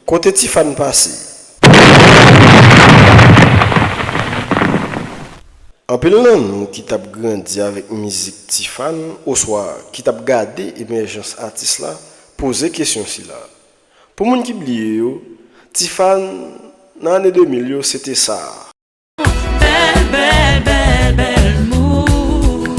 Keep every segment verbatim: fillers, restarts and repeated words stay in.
Kote Tifàn pase? Anpil nan nou ki t ap grandi avèk mizik Tifàn oswa ki t ap gade emèjans atis la poze kesyon sila. Pou moun ki bliye yo, Tifàn nan ane de mil yo se te sa. Bèl, bèl, bèl, bèl moun.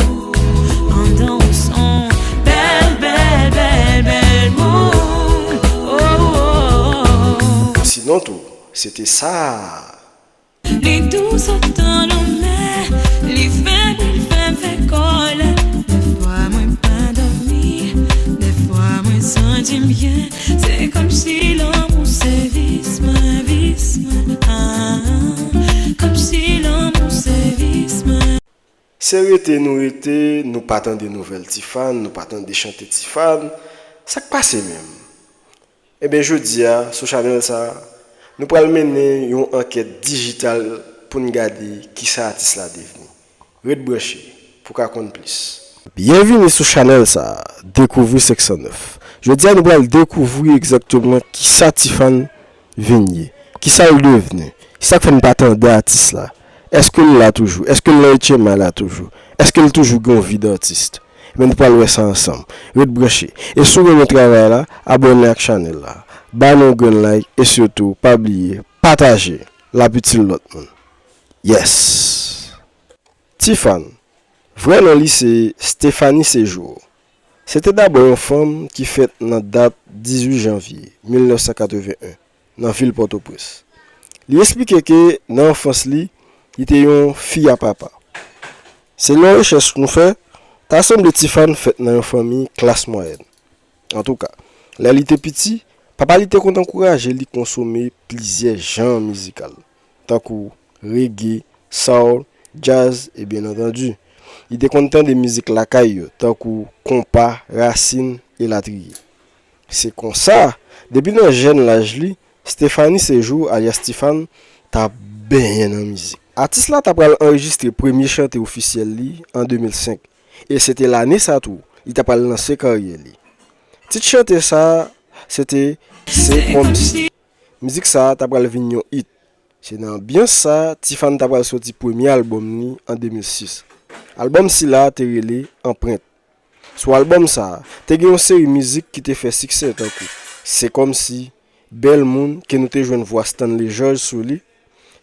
Anndan yon son. Bèl, bèl, bèl, bèl moun. Oh, oh, oh. Sinon tou, se te sa. Li dous otan lanmè, li fè bri, li fè m fè kòlè. Dèfwa mwen pa dòmi, dèfwa mwen santi m byen. Se kòmsi lanmou se vis mwen, vis mwen, ah, ah. Kòmsi lanmou se vis mwen. Se rete nou rete, nou pa tande nouvèl Tifàn, nou pa tande chante Tifàn. Sa k pase menm? Ebyen, jodi a, sou chanèl sa a, nou pral mennen yon ankèt dijital pou n gade kisa atis la devni. Ret branche pou w ka konn plis. Byenvini sou chanèl sa a, Dekouvri senk san nèf. Jodi a, nou pral dekouvri egzakteman kisa Tifàn vin ye, kisa l devni, kisa k fè n pa tande atis la. Èske l la toujou? Èske l nan H M I la toujou? Èske l toujou gen yon vi d atis? Men nou pral wè sa ansanm. Ret branche. E si w renmen travay la, abòne ak chanèl la. Ba nou yon grenn like e sitou, pa bliye, pataje. L ap itil lòt moun. Yes! Tifàn. Vrè non li se Stéphanie Séjour. Se te dabò yon fanm ki fèt nan dat dizuit janvye mil nèf san katreven en nan vil Pòtoprens. Li esplike ke nan anfans li, li te yon fi a papa. Selon rechèch nou fè, ta sanble Tifàn fèt nan yon fanmi klas mwayèn. Antouka, lè li te piti, papa li te konn ankouraje li konsome plizyè jan mizikal, tankou reggae, soul, djaz e byen antandi, li te konn tande mizik lakay yo, tankou konpa, rasin, elatriye. Se konsa, depi nan jèn laj li, Stéphanie Séjour, alyas Tifàn, t ap benyen nan mizik. Atis la ta pral anrejistre premye chante ofisyèl li an de mil senk, e se te lane sa tou, li ta pral lanse karyè li. Tit chante sa a, se te Se Kòmsi. Mizik sa a ta pral vin yon it. Se nan anbyans sa a, Tifàn ta pral soti premye albòm li an de mil sis. Albòm sila te rele Anprent. Sou albòm sa a, te gen yon seri mizik ki te fè siksè tankou Se Kòmsi, Bèl Moun, ke nou te jwenn vwa Stanley George sou li,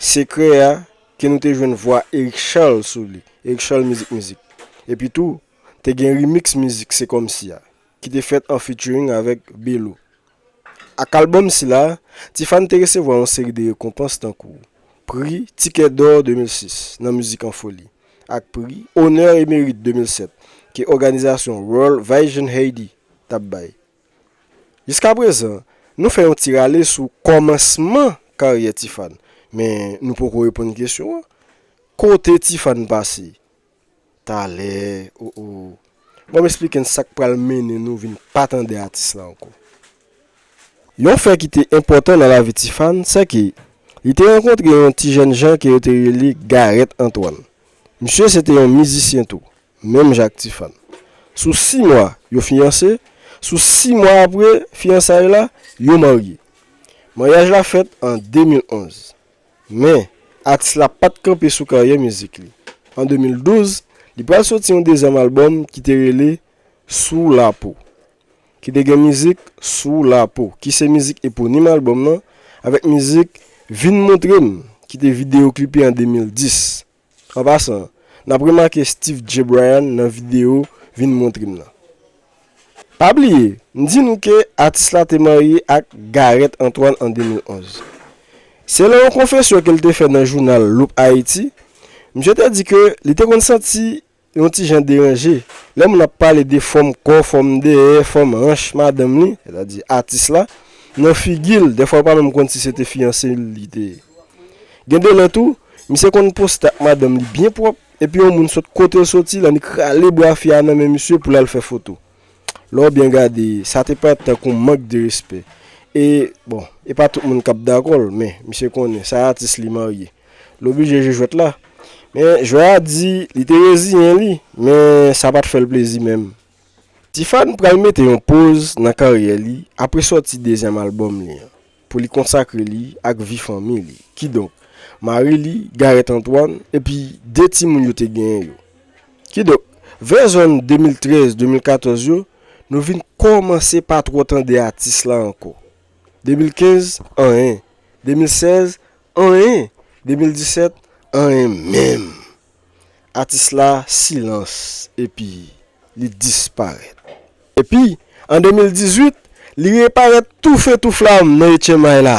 Sekrè a, ke nou te jwenn vwa Eric Charles sou li, Eric Charles Mizik Mizik. Epi tou, te gen remix mizik Se Kòmsi a, ki te fèt an featuring avèk Belo. Ak albòm sila, Tifàn te resevwa yon seri de rekonpans tankou pri Ticket d'Or de mil sis nan mizik an foli, ak pri Honneur et Mérite de mil sèt ke òganizasyon World Vision Haiti t ap bay. Jiskaprezan, nou fè yon ti rale sou kòmansman karyè Tifàn, men nou poko reponn kesyon an. Kote Tifàn pase? Talè, o o. Ban m esplike n sa k pral mennen nou vin pa tande atis la ankò. Yon fè ki te enpòtan nan lavi Tifàn, se ke li te rankontre yon ti jènjan ke yo te rele Gareth Antoine. Misye se te yon mizisyen tou, menm jan ak Tifàn. Sou sis mwa, yo fiyanse, sou sis mwa apre fiyansay la, yo marye. Maryaj la fèt an de mil onz. Men, atis la pa t kanpe sou karyè mizik li. An de mil douz, li pral soti yon dezyèm albòm ki te rele Sou Lapo, ki te gen mizik Sou Lapo, ki se mizik eponim albòm nan, avèk mizik Vin Montre M, ki te videyo klipe an de mil dis. An pasan, n ap remake Steve J. Bryan nan videyo Vin Montre M nan. Pa bliye, m di nou ke atis la te marye ak Gareth Antoine an de mil onz. Selon yon konfesyon ke l te fè nan jounal Loop Haiti, misye te di ke li te konn santi yon ti jan deranje lè moun ap pale de fòm kò, fòm dèyè, fòm hanch madanm li, sètadi atis la, nan figi l, dèfwa yo pa menm konn si se te fiyanse l li te ye. Gen de lè tou, misye konn poste ak madanm li byen pwòp, epi yon moun sot kote l soti, l annik rale bra fi a nan men misye pou l al fè foto. Lè w byen gade, sa te parèt tankou mank de respè. E, bon, e pa tout moun k ap dakò l, men misye konnen, sa atis li marye. L oblije jwe jwèt la. Men, jwè a di, li te reziyen li, men sa pa t fè l plezi menm. Tifàn pral mete yon poz nan karyè li apre sòti dezyèm albòm li an, pou li konsakre li ak vi fanmi li, kidonk, mari li, Gareth Antoine, epi de timoun yo te genyen yo. Kidonk, vè zòn de mil trèz, de mil katòz yo, nou vin kòmanse pa twò tande atis la ankò. De mil kenz, anyen. De mil sèz, anyen. De mil disèt, anyen menm. Atis la silans, epi li disparèt. Epi, an de mil dizuit, li reparèt toufe tou flam nan H M I la.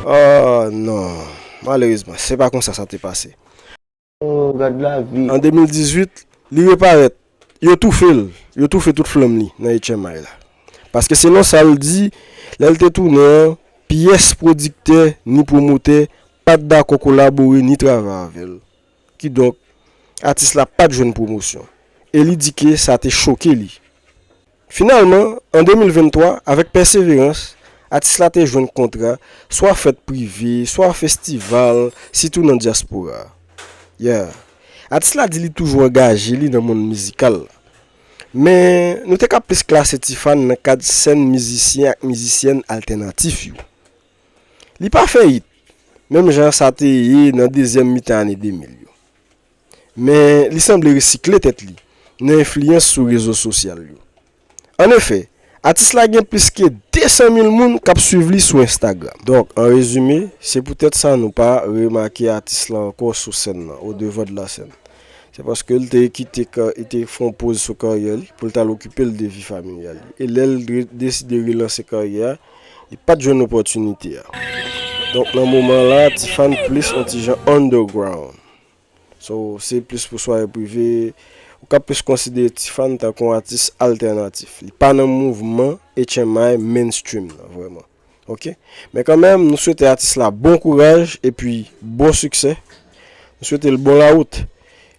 Oh non, malerezman, se pa konsa sa te pase. Oh, gad lavi. An de mil dizuit, li reparèt. Yo toufe l. Yo toufe tout flanm li nan H M I la. Paske selon sa l di, lè l te tounen an, pyès pwodiktè ni pwomotè pa t dakò kolabore ni travay avè l. Kidonk, atis la pa t jwenn pwomosyon. E li di ke sa te choke li. Finalman, an de mil venntwa, avèk pèseverans, atis la te jwenn kontra, swa fèt prive, swa festival, sitou nan dyaspora a. Yeah. Atis la di li toujou angaje li nan mond mizikal la. Men, nou te ka plis klase Tifàn nan kad sèn mizisyen ak mizisyèn altènatif yo. Li pa fè it, menm jan sa te ye nan dezyèm mitan ane de mil yo. Men, li sanble resikle tèt li nan enfliyans sou rezo sosyal yo. Annefè, atis la gen plis ke de san mil moun k ap swiv li sou Instagram. Donk, an rezime, se poutèt sa nou pa remake atis la ankò sou sèn nan, odevan de la sèn. Se paske l te kite ka, li te fè yon poz sou karyè li pou l t al okipe l de vi familyal li. E lè l re- deside relanse karyè a, li pa t jwenn opòtinite a. Donk, nan moman la, Tifàn plis yon ti jan underground. So, se plis pou sware prive, ou ka plis konsidere Tifàn tankou yon atis altènatif. Li pa nan mouvman H M I mainstream nan, vrèman. Ok? Men kanmenm, nou swete atis la bon kouraj epi bon siksè. Nou swete l bon lawout.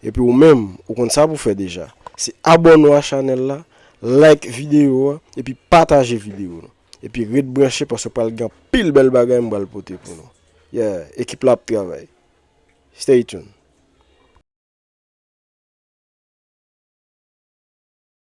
Epi ou menm, ou konn sa pou fè deja. Se abòne w a chanèl la, like videyo a, epi pataje videyo nou. Epi ret branche paske pral gen anpil bèl bagay m pral pote pou nou. Yeah, ekip la ap travay. Stay tuned.